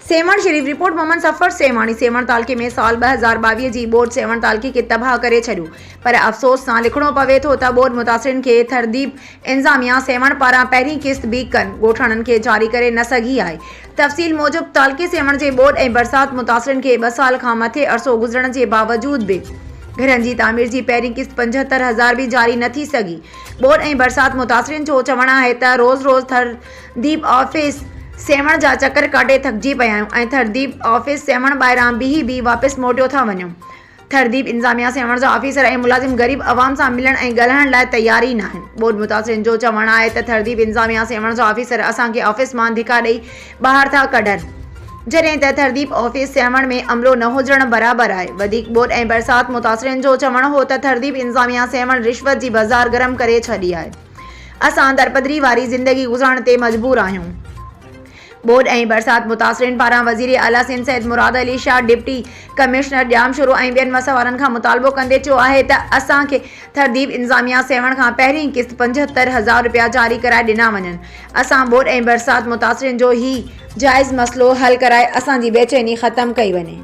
Sehwan Sharif, report Muhammad صفر سيوهاڻي، سيوهڻ تعلقي ۾ سال 2022 جي ٻوڏ سيوهڻ تعلقي کي تباهه ڪري ڇڏيو پر افسوس سان لکڻو پوي ٿو ته ٻوڏ متاثرين کي ٿرديپ انظاميا سيوهڻ پاران پهرين قسط به ڪن ڳوٺاڻن کي جاري ڪري نه سگهي آهي تفصيل موجب تعلقي سيوهڻ جي ٻوڏ ۽ برسات متاثرين کي ٻه سال کان مٿي عرصو گذرڻ جي باوجود به گهرن جي تعمير جي پهرين قسط 75 هزار به جاري نه ٿي سگهي ٻوڏ ۽ برسات متاثرين جو چوڻ آهي ته روز روز ٿرديپ آفيس سيوهڻ جا چڪر ڪاٽي ٿڪجي پيا آهيون ۽ ٿرديپ آفيس سيوهڻ ٻاهران بيهي بيهي واپس موٽيو ٿا وڃون. ٿرديپ انتظاميا سيوهڻ جا آفيسر ۽ ملازم غريب عوام سان ملڻ ۽ ڳالهائڻ لاء تيار ئي ناهن. ٻوڏ متاثرين جو چوڻ آهي ته ٿرديپ انتظاميا سيوهڻ جا آفيسر اسان کي آفيس مان ڌڪا ڏئي ٻاهر ٿا ڪڍن. جڏهن ته ٿرديپ آفيس سيوهڻ ۾ عملو نه هجڻ برابر آهي. وڌيڪ ٻوڏ ۽ برسات متاثرين جو چوڻ هو ته ٿرديپ انتظاميا سيوهڻ رشوت جي بازار گرم ڪري ڇڏي آهي. اسان درپدري واري زندگي گذارڻ تي مجبور آهيون. ٻوڏ ۽ برسات متاثرين پاران وزير اعليٰ سنڌ سيد مراد علي شاهه، ڊپٽي ڪمشنر ڄامشورو ۽ ٻين وس وارن کان مطالبو ڪندي چيو آهي ته اسان کي ٿرديپ انتظاميا سيوهڻ کان پهرين قسط 75 هزار رپيا جاري ڪرائي ڏنا وڃن اسان ٻوڏ ۽ برسات متاثرين جو هي جائز مسئلو حل ڪرائي اسان جي بيچيني ختم ڪئي وڃي.